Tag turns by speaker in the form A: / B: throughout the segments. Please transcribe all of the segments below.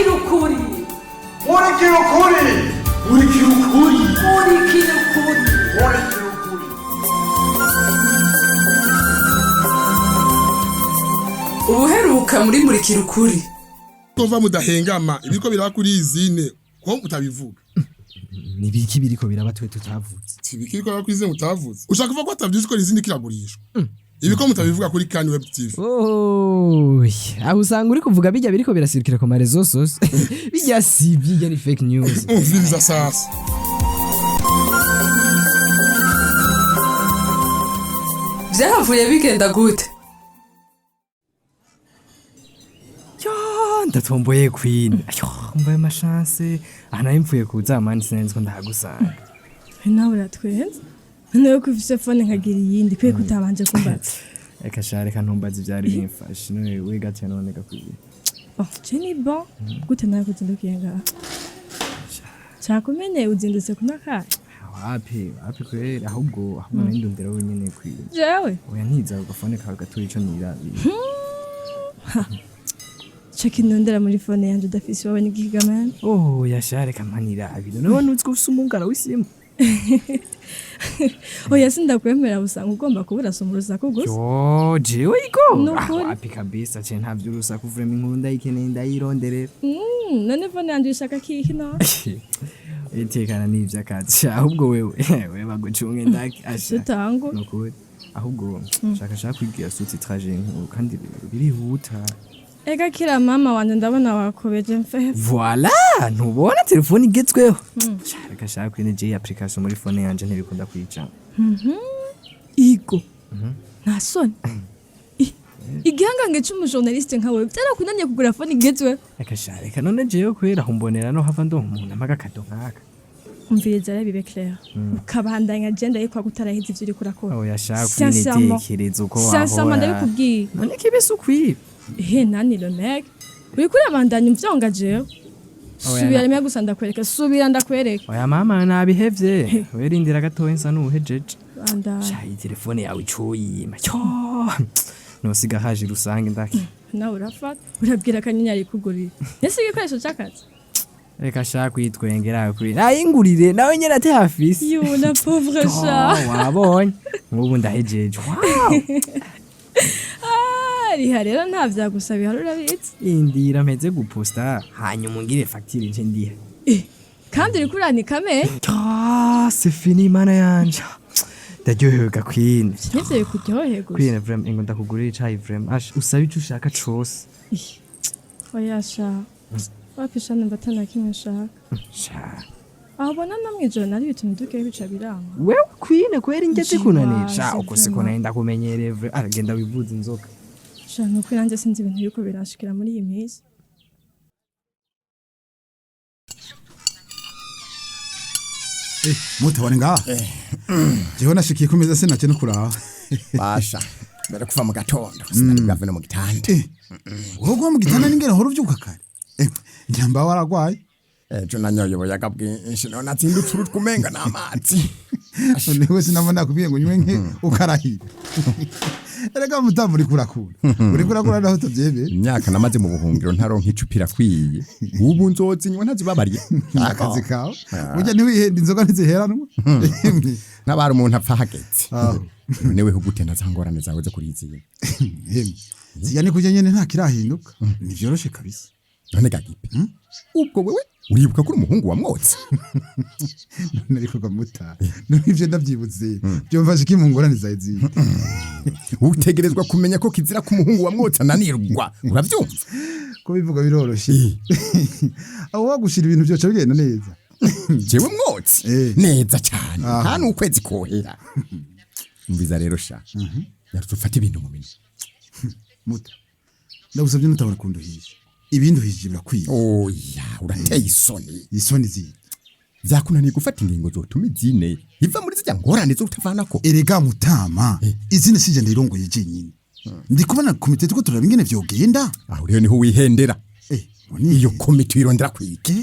A: Murikira ukuri.
B: Murikira ukuri.
C: Murikira ukuri.
A: Murikira ukuri.
B: Murikira ukuri.
A: Ubuheruka muri Murikira ukuri.
C: Kova mudahengama ibiko biraba kuri izine ko mutabivuga.
D: Nibiki biriko biraba twe tutavutse?
C: Ibiki biriko biraba kuri izine mutavuze. Ushaka kuvuga ko atavyuzi ko izine kiragurishwa. Ibiko mutabivuga kuri Kani Web TV.
D: Oh, aho usanga uri kuvuga bijya biriko birasirikira ku marezo sose. Bijya si bijya ni fake news.
C: Umviriza sasa.
A: Vyahavuye bigenda gute?
D: Yo, ndatomboye queen. Ayo, mbaye amashanse. Aha nari mvuye kuza mani sinzi ko ndahagusanga.
E: Nawe uratwenza noneho ko ufise fone nkagira iyindi kubera ko utabanje kumbaza.
D: Reka sha, reka ntumbaze ivyari bimfashe. None we gake none gakwiye.
E: Bon, je ni bon gute nawe kuzindukiye ngaha cakumene uzindutse kunywa akayi?
D: Wapi, wapi kweri, ahubwo nari ndondera wenyene queen.
E: Jewe?
D: Oya, ntiza ku gafone kawe gatoya ico nirabira.
E: Ico kinondera muri fone yanje udafise iwawe n'igihigamana?
D: Oh, yasha, reka mpanirabira. None uzi ko ufise umungara w'isimu.
E: Oya, sindakwemera, usanga ugomba kuba urasoma urusaku gusa.
D: Yo, jewe iko.
E: Nukuri.
D: Ah, wapi kabisa, ce nta vy'urusaku vraiment, inkuru ndayikeneye ndayironderera.
E: None fone yanje uyishaka kiki none?
D: Itekana n'ivy'akazi. Ahubwo wewe, wewe bagucunge ndaki asha.
E: Tutangu.
D: Nukuri. Ahubwo shaka shaka kwigira sous-titrage inkuru kandi birihuta.
E: Ega kira mama wanje, ndabona wakobeje mfehe.
D: Voilà, ntubona telefone igezweho. Sha, reka shaka kwine je application muri phone yanje ntibikunda kwica.
E: Igo nta soni. Igihangange c'umujournaliste nkawe vyarakunaniye kugura fone igezweho?
D: Reka sha, reka none jewe kwera humbonera no hava ndonka umuntu amaga akado nkaka.
E: Umviriza rero bibe clair, ukabandanya agenda yikwa kutaraheza ivyo uriko urakora.
D: Oya shaka.
E: Sincèrement.
D: Kwinitekereza uko
E: Sincèrement,
D: wahora.
E: ndabikubwiye.
D: None kibese ukwiba.
E: Ehe nani le mec uriko urabandanya umvyonga jewe?
D: Oya,
E: Subira rimwe gusa ndakwereka, subira ndakwereka.
D: Oya mama, nabihevye. Werindira gatoya nsa n'uwuhejeje.
E: Bandanya.
D: Sha, iyi telefone yawe icoyima. Cyo. Nosiga haje rusange ndaki.
E: Nawe urafata urabwira akanyenyeri kugurira ese igikoresho c'akazi.
D: Reka sha kwitwengera kwi. Nayingurire nawe nyene ate hafise.
E: Yo la pauvre chat.
D: Wabonye. Nk'ubu ndahejeje. Wow.
E: Ah, riha rero nta vyagusaba ihari urabitse.
D: Indira mpeze guposta hanyuma ungire facture nce ndiha.
E: Eh, kandi uriko uranika me.
D: Ah, c'est fini mana yanje. Ndaryohewe ga queen.
E: Nivyo bikuryoheye gusa.
D: Queen vraiment, ingo ndakugurira icayi vraiment. Ash, usabe ico ushaka cose.
E: Ih, oya sha, wapi sha, numva ata na kimwe nshaka.
D: Sha.
E: Aho ubona no mw'ijoro nari utuntu dukeya bica biranga.
D: Wewe queen kweri ngeze kunanira. Sha,
E: Jiwaze,
D: uko siko
E: vraiment.
D: nari ndakumenyereye vraiment. Aragenda wivuza inzoka.
E: Sha, nukuri nanjye sinzi ibintu biriko biranshikira muri iyi minsi.
F: Mutabone ngaha jewe nashikiye ku meza sinace no kuraba.
G: Basha mbere kuva mu gatondo sinari bwave no mu gitanda.
F: Wowe uguma mu gitanda n'ingene uhora uvyuka kare. Nyamba waragwaye.
G: Ejo nanyoye ubuyaga bwinshi none nazindutse urutwe umenga n'amazi.
F: Niwe sinabona nakubwiye ngo unywe nke ukarahira. Erega mutamu uriko urakura, uriko urakura naho utavyemeye.
G: Imyaka namaze mu buhungiro ntaronka icupa irakwiye, ubu nzozinywa ntazibabariye.
F: Akazi kawe burya ntiwihenda, inzoga ntiziheranwa.
G: Ntabara umuntu apfa hageze.
F: Aho.
G: None weho gute na za ngorane zawe zo kuri izi?
F: Emwe, zirya ni kurya nyene, nta kirahinduka, ntivyoroshe kabisa.
G: None gagipe ubwo wewe uribuka ko uri umuhungu wa Mwotsi?
F: None ariko gamuta, none ivyo ndavyibutse vyomfasha iki mu ngorane zawe zindi?
G: Utegerezwa kumenya ko kizira ko umuhungu wa Mwotsi ananirwa, uravyumva?
F: Ko bivuga biroroshe, aho wagushira ibintu vyoca bigenda neza.
G: Jewe Mwotsi? Neza cyane. Nta n'ukwezi kohera. Umviza rero sha, yarutse ufata ibintu mu minwe.
F: Muta, ndagusabye nutabona kunduhisha, ibinduhishije birakwiye.
G: Oya, urateye isoni.
F: Isoni zindi?
G: Vyakunaniye gufata ingingo zotuma izine iva muri zirya ngorane zo kutavanako.
F: Erega mutama, izindi sije ndayirongoye jenyine, ndi kubona komite turiko turaraba ingene vyogenda.
G: Aho rero niho wihendera.
F: Ngo ni
G: Iyo komite uyirondera kwike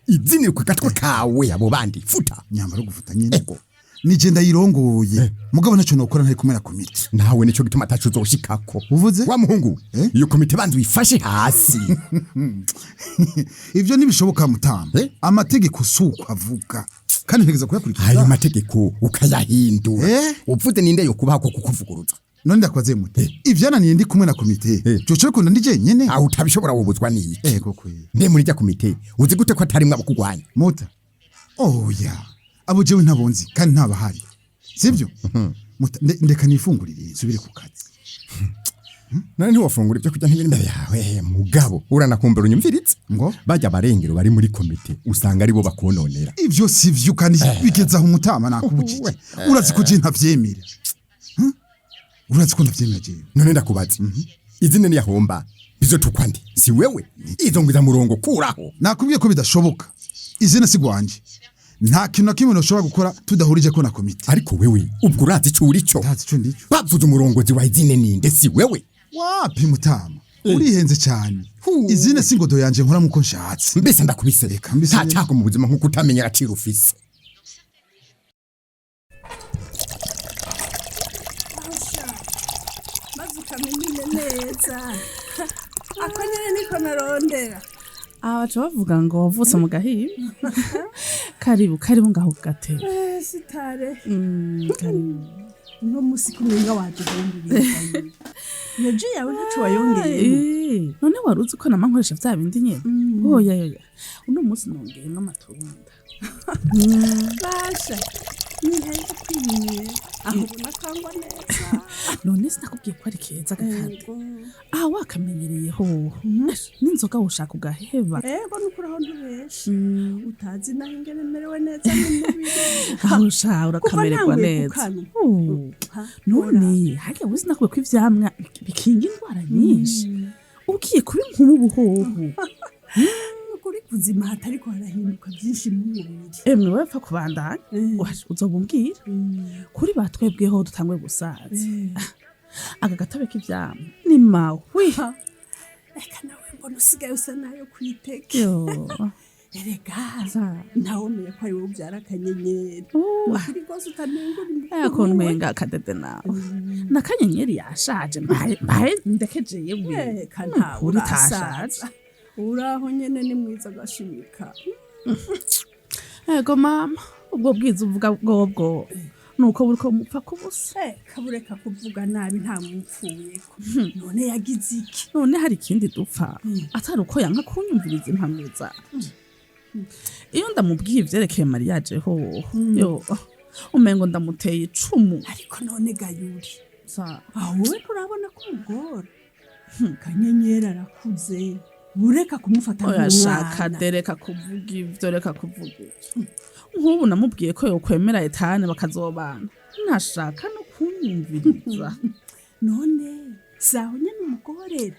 G: izini ku gatwe kawe, abo bandi futa.
F: Nyambaro gufuta nyene.
G: Ego.
F: Nije ndayirongoye, mugabo ntacyo nokora ntari kumwe na komite.
G: Nawe nico gituma atacu uzoshikako.
F: Uvuze?
G: Wa muhungu we, iyo komite banza uyifashe hasi.
F: Ivyo ntibishoboka, mutamba. Amategeko si uko avuga, kandi ntegeza kuyakurikiza.
G: Ayo mategeko ukayahindura.
F: Eh?
G: Uvuze ninde yokubaha ko kukuvuguruza?
F: None ndakwaze mute, ivyananiye ndi kumwe na komite, joco bikunda ndi jenyene?
G: Aho utabishobora wobuzwa n'iki?
F: Ego kwe.
G: Mbe muri rya komite uzi gute ko atarimwe abakugwanya?
F: Muta, oya, abo jewe ntabonzi kandi ntabahari, sivyo muta? Ndeka nifungurire nsubire ku kazi.
G: None ntiwafungura ibyo kurya ntibiri imbere yawe? Mugabo uranakumbura unyumviritse.
F: Ngo?
G: Bajya barengero bari muri komite usanga aribo bakononera.
F: Ivyo sivyo, kandi bigeze aho umutama nakubujije. Urazi ko je ntavyemera. Urazi ko ntavyemera jewe.
G: None ndakubaza, izina niyahomba bizotukwa nde? Si wewe? Izo ngwiza murongo kuraho.
F: Nakubwiye ko bidashoboka. Izina si gwanje, nta kintu na kimwe nashobora gukora tudahurije ko na komite.
G: Ariko wewe ubwo urazi ico uri cyo?
F: Ndazi ico ndico.
G: Bavuze umurongozi wa izine ninde? Si wewe?
F: Wapi mutama, urihenze cyane. Izina si ngodo yanje nkora muko nshatse.
G: Mbese ndakubise.
F: Reka mbise
G: Nta
F: nyene.
G: cyago mu buzima nkuko utamenya agaciro ufise.
H: Maze ukamenyine neza, ako nyene niko narondera.
I: Aha baca bavuga ngo wavutse mu gahimba. Karibu, karibu ngaho ku gatebe.
H: Sitare.
I: Karibu.
H: Uno musi kumenga waduhinduriye, iyo ji yawe ntaco wayongeyemo.
I: None wari uzi ko nama nkoresha vya bindi nyene? Oya oya, uno munsi nongeyemwo amatunda.
H: Basha niheze kwinywera aho ubona kangwa neza.
I: None sinakubwiye ko ari keza gakate? Aha wakamenyereye hoho n'inzoga woshaka ugaheba.
H: Ego nukuri, aho ntubeshe, utazi naho ingene merewe neza n'umubiri.
I: Aho sha urakamererwa
H: Kuva nanguye
I: neza.
H: kukanwa.
I: None harya we sinakubwiye ko ivyamwa bikinga indwara nyinshi? Ugiye kuba inkumu ubuhoho.
H: Nukuri kuzima hatariko harahinduka byinshi mu mubiri.
I: Emwe wepfa kubandanya. Uzoba umbwira kuri batwebweho dutangwe gusaza. Aka gatobe k'ivyamwa ni mawe.
H: Reka nawe mbona usigaye usa nayo kwiteke.
I: Yo.
H: Erega ntawomeye ko ari wowe ubyara akanyenyeri. Nukuri rwose utanengura.
I: Ako ntwenga akadede nawe nakanyenyeri yashaje, mbaye mbaye ndekeje yewe.
H: Reka ntawe
I: Nukuri
H: urasaza.
I: itashaje.
H: Uraho nyene ni mwiza agashimika.
I: Ego mama, ubwo bwiza uvuga bwobwo nuko buriko mupfa kubusa.
H: Kabureka kuvuga nabi, nta mupfuyeko. None yagize iki?
I: None hari ikindi dupfa atari uko yanka kunyumviriza impanuro zanje? Iyo ndamubwiye ivyerekeye mariage hoho, yo umengo ndamuteye icumu.
H: Ariko none gayuri,
I: Sa.
H: aho wowe nturabona ko umugora? Kanyenyeri arakuze, bureka kumufata
I: Oya shaka
H: nk'umwana.
I: de, reka kuvuga ivyo, reka kuvuga ivyo. Nk'ubu namubwiye ko yokwemera etane bakazobana, ntashaka no kunyumviriza.
H: None saho nyene umugorera,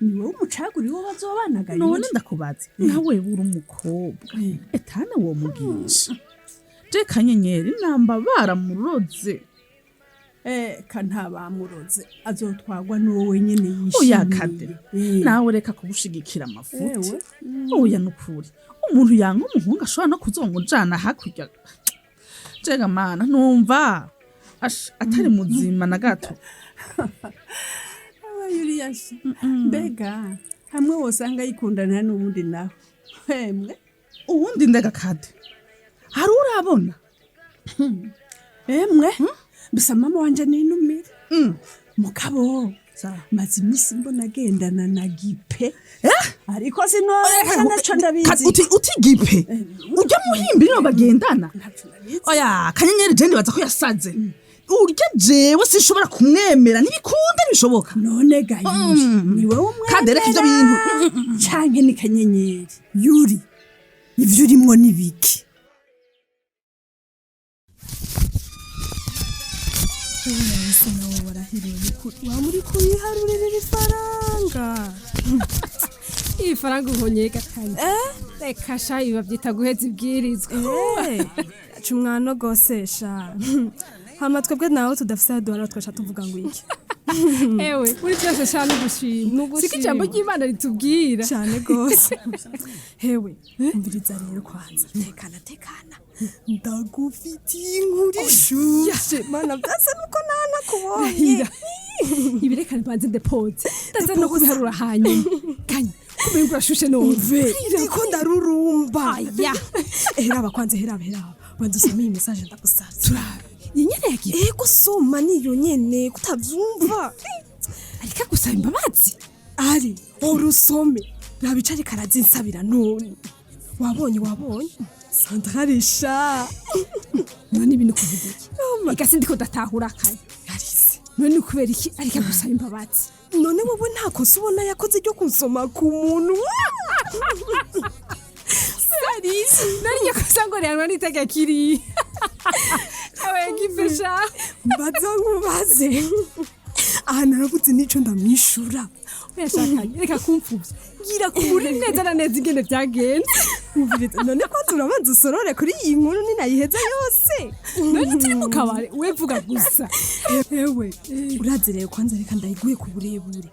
H: ni wowe umucaguri wo bazobana gayuri.
I: None ndakubaza, nkawe buri umukobwa, etane womugisha? Je kanyenyeri namba baramuroze.
H: Ka nta bamuroze, azotwagwa n'uwo wenyene
I: Oya
H: yishimiye.
I: kade, nawe reka kubushigikira amafuti.
H: Ewe.
I: Oya nukuri, umuntu yanka umuhungu ashobora no kuzongujana hakurya. Jega mana, numva atari muzima na gato.
H: Aba yuriyasha, mbega hamwe wosanga yikundana n'uwundi nawe hemwe?
I: Uwundi ndega kade, hari urabona?
H: Emwe bisa mama wanje ninumire, mugabo maze iminsi mbona agendana na gipe, ariko sinoreka, naco ndabizi.
I: Uti gipe urya muhimbi niyo bagendana?
H: Ntaco ndabizi.
I: Oya kanyenyeri, je ndibaza ko yasaze urya. Jewe sinshobora kumwemera, ntibikunda, ntibishoboka.
H: None gayuri, ni wowe
I: Kandi reka ivyo
H: umwemera
I: bintu.
H: canke ni kanyenyeri? Yuri, ivyo urimwo ni biki?
E: Ese nawe warahiriwe ukuri, waba uri kuyiharurira ibifaranga?
J: Ibifaranga uhonyeye gatanya, reka sha, ibi babyita guheza ibwirizwa.
E: Aca umwana gose sha. Hama twebwe nawe tudafise aho duhora twasha tuvuga ngo iki?
J: Ewe muri byose sha n'ugushima, siko ijambo ry'Imana ritubwira.
E: Cyane gose. Hewe, umviriza rero, kwanza tekana tekana, ndagufitiye inkuru ishushe. Mana, byasa nuko nanakubonye.
J: Ibirekane mbanze ndepoze, ndaza no kubiharura hanyuma. Kanya kumenga urashushe none.
E: Umve, ndiko ndarurumba.
J: Aya.
E: Heraba kwanza, heraba, heraba, banza usome iyi message, ndagusavye.
J: Turabe iyi nyene yagiye.
E: Ego, soma, niyo nyene, kutavyumva.
J: Ariko agusaba imbabazi.
E: Ari urusome, raba ico ariko arazinsabira. None wabonye, wabonye Sandra sha?
J: None ibintu kuvuga iki? Ega sindiko ndatahura kanya.
E: Arise.
J: None kubera iki ariko agusaba imbabazi?
E: None wowe nta kosa ubona yakoze ryo kunsoma ku muntu?
J: Sarisi nari njye kosa ngo rihanwa n'itegeko iri ewe gifesha.
E: Mbaza nkubaze, aha narabuze n'ico ndamwishura.
J: Uyashakanye, reka kumfuvya, ngira kuri neza na neza ingene vyagenze.
E: Umviriza, none ko turabanza usorore kuri iyi nkuru ninayiheza yose.
J: None turi mu kabare, we vuga gusa.
E: Ewe, urazi rero, kwanza reka ndayiguye ku burebure.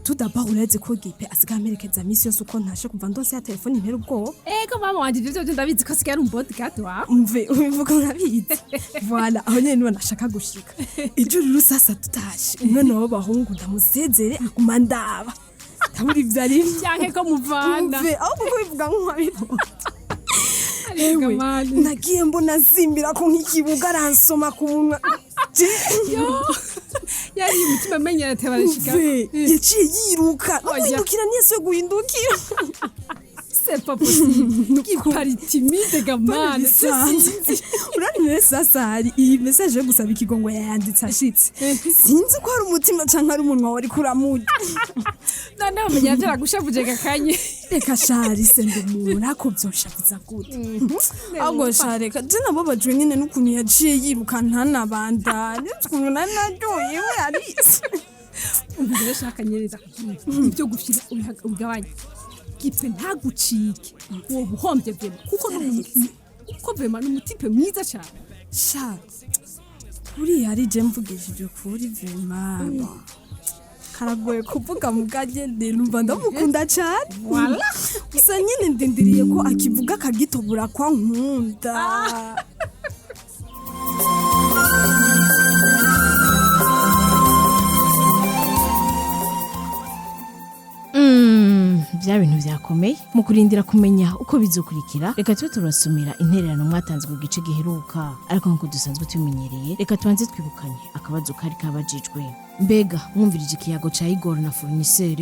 E: Tudaba urazi ko Gipe asigaye amerekeza misi yose uko ntashe kuva ndonse ya telefone impera ubwoba.
J: Ego mama wanje, ivyo vyovyo ndabizi ko asigaye ari umubodyguard wawe.
E: Umve, ubivuga urabizi. Voilà, aho nyene niho nashaka gushika. Ejo rero sasa tutashe, umwana w'abahungu ndamusezere, aguma ndaba ndabura ivyo arimwo.
J: Canke ko muvana.
E: Umve, aho kuko bivuga nk'uwabibonye. Ewe, nagiye mbona zimbira ko nk'ikibuga, aransoma ku munwa.
J: Yari umutima amenyera atebarashika.
E: Umve, yaciye yiruka no guhindukira ntiyasubiye guhindukira.
J: C'est pas possible, qui timide gamane.
E: Bisanzwe. Urani sasa hari iyi message yo gusaba ikigongo yayanditse ashitse. Sinzi ko hari umutima canke ari umunwa wari kuramurya.
J: Noneho menya vyaragushavuje gakanye.
E: Reka shari, se ndi umuntu ako vyoshavuza gute? Ahubwo sha reka, je nababajwe nyene n'ukuntu yaciye yiruka ntanabandanye, ukuntu nari naryohewe arise.
J: Umva rero, shaka nyereza kubyumva ibyo gufyira ubigabanye. Gipe ntagucike, wowe uhombye vraiment, kuko n'umuntu, kuko vraiment ni umutype mwiza cyane.
E: Sha, uriya ari je mvugishije ukuri, vraiment karagoye kuvuga, mugagende numva ndamukunda cyane.
J: Voilà.
E: Gusa nyine ndindiriye ko akivuga akagitobura kwa nkunda.
K: Bya bintu byakomeye. Mu kurindira kumenya uko bizokurikira, reka tube turasomera intererano mwatanze ku gice giheruka. Ariko nk'uko dusanzwe tubimenyereye, reka tubanze twibukanye akabazo kari kabajijwe: mbega mwumvirije ikiyago ca Igor na fournisseur,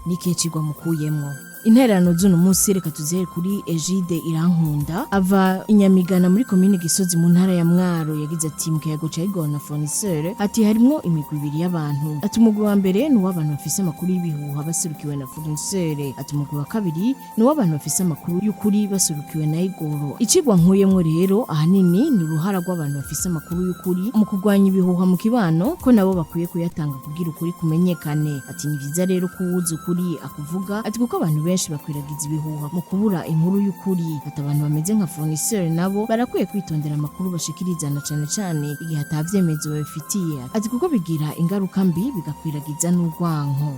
K: n'ikihe cigwa mukuyemwo? Intererano z'uno munsi reka tuzihere kuri Egide Irankunda, ava Inyamigana muri komine Gisozi mu ntara ya Mwaro. Yagize ati: mu kiyago ca Igor na fournisseur, ati harimwo imigwi ibiri y'abantu. Ati umugwi wa mbere ni uw'abantu bafise amakuru y'ibihuha baserukiwe na fournisseur. Ati umugwi wa kabiri ni uw'abantu bafise amakuru y'ukuri baserukiwe na Igor. Icigwa nkuyemwo rero ahanini ni uruhara rw'abantu bafise amakuru y'ukuri mu kurwanya ibihuha mu kibano, ko nabo bakwiye kuyatanga kugira ukuri kumenyekane. Ati ni vyiza rero ko uwuzi ukuri akuvuga, ati kuko abantu benshi bakwiragiza ibihuha mu kubura inkuru y'ukuri. Ati abantu bameze nka fournisseur nabo barakwiye kwitondera amakuru bashikirizana, cane cane igihe atavyemezo babifitiye, ati kuko bigira ingaruka mbi, bigakwiragiza n'urwanko.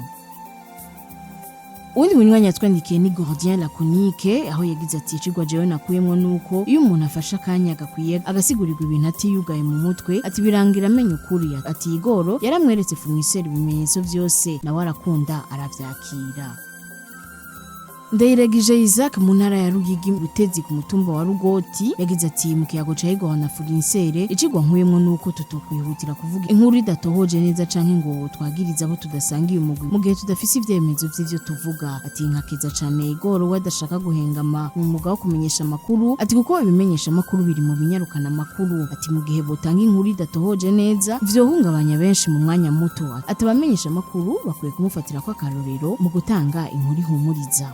K: Uwundi munywanyi yatwandikiye ni Gordien Laconique, aho yagize ati: icigwa jewe nakuyemwo nuko iyo umuntu afashe akanya gakwiye agasigurirwa ibintu atiyugaye mu mutwe, ati birangira amenya ukuri. Ati Igoro yaramweretse fournisseur ibimenyetso vyose, nawe arakunda aravyakira. Ndayiragije Isaac mu ntara ya Ruyigi, Butezi ku mutumba wa Rugoti, yagize ati: mu kiyago ca Igor na fournisseur, icigwa nkuyemwo nuko tutokwihutira kuvuga inkuru idatohoje neza canke ngo twagirize abo tudasangiye umugwi mu gihe tudafise ivyemezo vy'ivyo tuvuga. Ati nkakiza cane Igor we adashaka guhengama mu mwuga wo kumenyesha amakuru, ati kuko ibimenyesha amakuru biri mu binyarukana amakuru. Ati mu gihe botanga inkuru idatohoje neza, vyohungabanya benshi mu mwanya muto. Ati abamenyesha amakuru bakwiye kumufatira ko akarorero mu gutanga inkuru ihumuriza.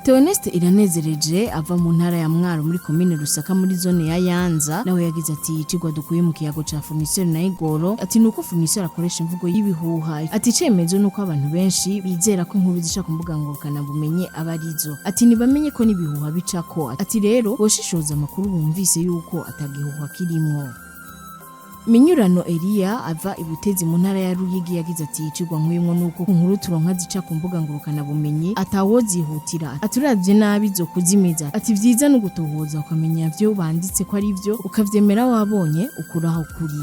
K: Theoneste Iranezereje ava mu ntara ya Mwaro muri komine Rusaka muri zone ya Yanza, nawe yagize ati: icigwa dukuye mu kiyago ca fournisseur na Igoro, ati nuko fournisseur akoresha imvugo y'ibihuha. Ati icemezo nuko abantu benshi bizera ko inkuru zica ku mbuga ngurukana bumenyi aba arizo. Ati ntibamenye ko n'ibihuha bicako. Ati rero boshishoza amakuru bumvise yuko atagihuha kirimwo. Minyurano Eliya ava ibutezi mu ntara ya Ruyigi yagize ati icigwa nkuyemwo nuko ku nkuru turonka zica ku mbuga ngurukana bumenyi atawozihutira, aturavye nabi zo kuzimiza, ati vyiza no gutohoza ukamenya vyo banditse ko ari vyo, ukavyemera wabonye ukuraho kuri.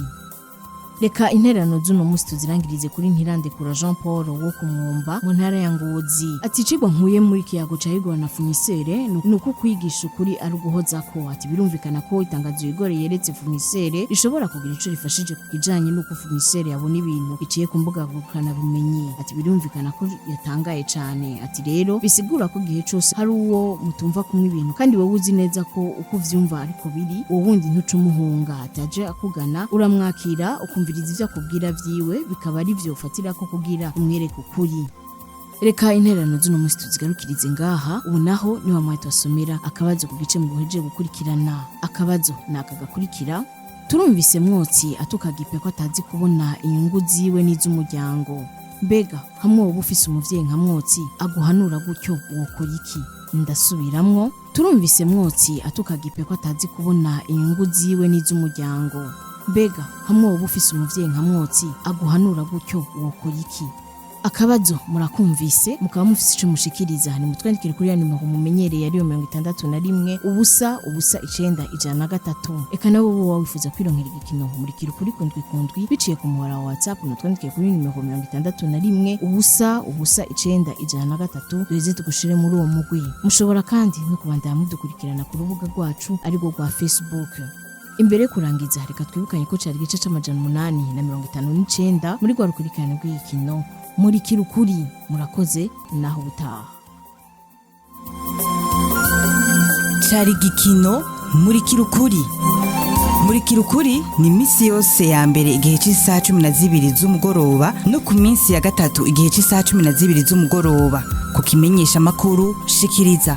K: Reka intererano z'uno munsi tuzirangirize kuri Ntirandekura Jean Paul wo ku Mwumba mu ntara ya Ngozi. Ati icigwa nkuye muri kiyago ca Igor na Funisere ni uko kwigisha ukuri ari uguhozako. Ati birumvikana ko itangazo Igor yeretse Funisere rishobora kugira ico rifashije ku kijanye n'uko Funisere yabona ibintu biciye ku mbuga ngurukanabumenyi. Ati birumvikana ko yatangaye cane. Ati rero bisigura ko igihe cose hari uwo mutumva kumwe ibintu kandi wowe uzi neza ko uko uvyumva ariko biri, uwo wundi ntuca umuhunga. Ataje akugana uramwakira, ukumviriza ivyo akubwira vyiwe, bikaba ari vyo ufatira ko kugira umwereke ukuri. Reka intererano z'uno munsi tuzigarukirize ngaha. Ubu naho ni wa mwanya tubasomera akabazo ku gice muhejeje gukurikirana. Akabazo ni aka gakurikira: turumvise Mwotsi atuka Gipe ko atazi kubona inyungu ziwe n'iz'umuryango. Mbega hamwe woba ufise umuvyeyi nka Mwotsi aguhanura gutyo, wokora iki? Ndasubiramwo: turumvise Mwotsi atuka Gipe ko atazi kubona inyungu ziwe n'iz'umuryango. Mbega hamwe woba ufise umuvyeyi nka Mwotsi aguhanura gutyo, wokora iki? Akabazo murakumvise, mukaba mufise ico mushikiriza, ni mutwandikire kuri ya nimero mumenyereye, ariyo 61 0 0 9 103. Eka nawe woba wifuza kwironkera igikino Murikira Ukuri kundwi kundwi biciye ku muhora wa WhatsApp, mutwandikire kuri nimero 61 0 0 9 103, duheze tugushire muri uwo mugwi. Mushobora kandi no kubandanya mudukurikirana ku rubuga rwacu arirwo rwa Facebook. Imbere yo kurangiza, reka twibukanye ko cari igice c'859 muri rwa rukurikirane rw'igikino Murikira Ukuri. Murakoze, naho ubutaha.
L: Cari igikino Murikira Ukuri. Murikira Ukuri ni iminsi yose ya mbere igihe cy'isaha 12 z'umugoroba no ku minsi ya gatatu igihe cy'isaha 12 z'umugoroba ku kimenyesha amakuru Shikiriza.